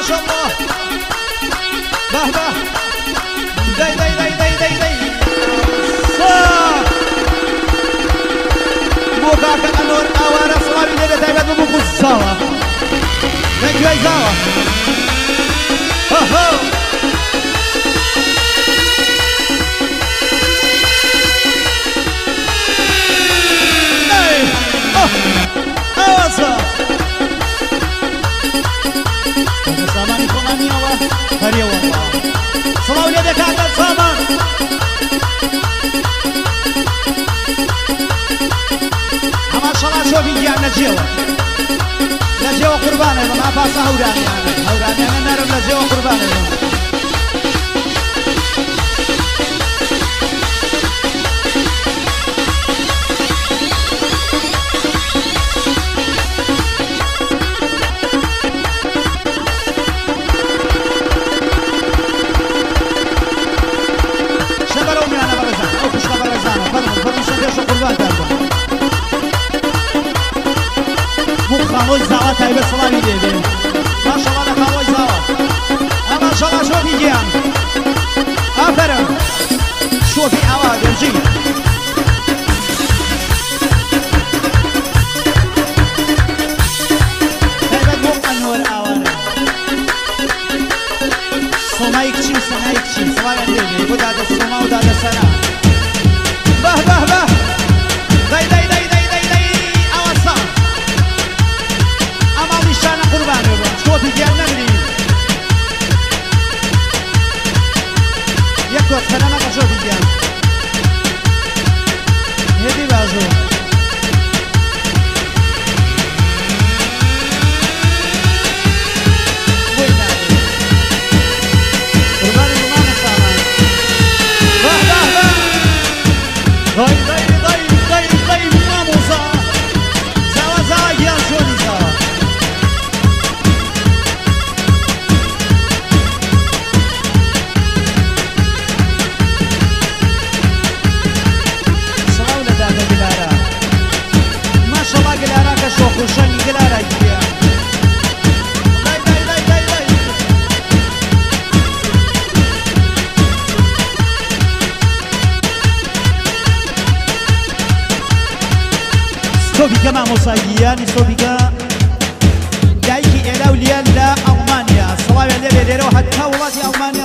شاء الله به به داي داي داي داي داي داي صح بۆ کاکە ئەنۆر ئاوارە سڵاوی لێبێ تایبەت ببوو قوزاوە لەگوێی زاوە هەهۆ ئاوازە سامانی خۆمانیەوە هەریەوە سڵاو لێبێ کاکە سامان ماشەڵا شۆفی گیان لەجێوە لەجێوە قوربانە بم ئاپاسە هەورامیانە هەورامیانە نەرم لەجێوە قوربانە بم شەبەرەو میانە بەڕێزان ئەو خوشکە بەڕێزانە فەرموو فەرموو شەپێشە قوربانتان بم بۆ خاڵۆی زاوا تایبەت سڵاوی لێبێ ماشەڵا لە خاڵۆی زاوا ئەماشەڵا شۆفی گیان ئافەرم شۆفی ئاوا گەنجی تایبەت بۆ ئەنوەر ئاوارە سۆمای کچی و سەنای کچی سڵاویان لێبێ بۆ دادە سۆما و دادە سەنا بەه بەه بەه دای دای دای دای دای دای ئاواسا ئەماڵی شانە قوربانێ بم شۆفی گیان نەمری یەک کۆت خەنەمەکە شۆفی گیان هێدی باژۆ بۆی نابێ قوربانی بمانە سامان بەه بەه بەه دای دای دای دای دای مامۆسا زاوا زاوا گیان چۆنی زاوا سڵاو لە دادە گلارا ماشەڵا گلارا کە شۆخ و شەنگی گلارا گیان دای دای دای دای دای سۆفیکە مامۆسا گیانی سۆفیکە دایکی ئێلا و لیان لە ئەڵمانیا سڵاویان لێبێ لێرەوە هەتا وڵاتی ئەڵمانیا.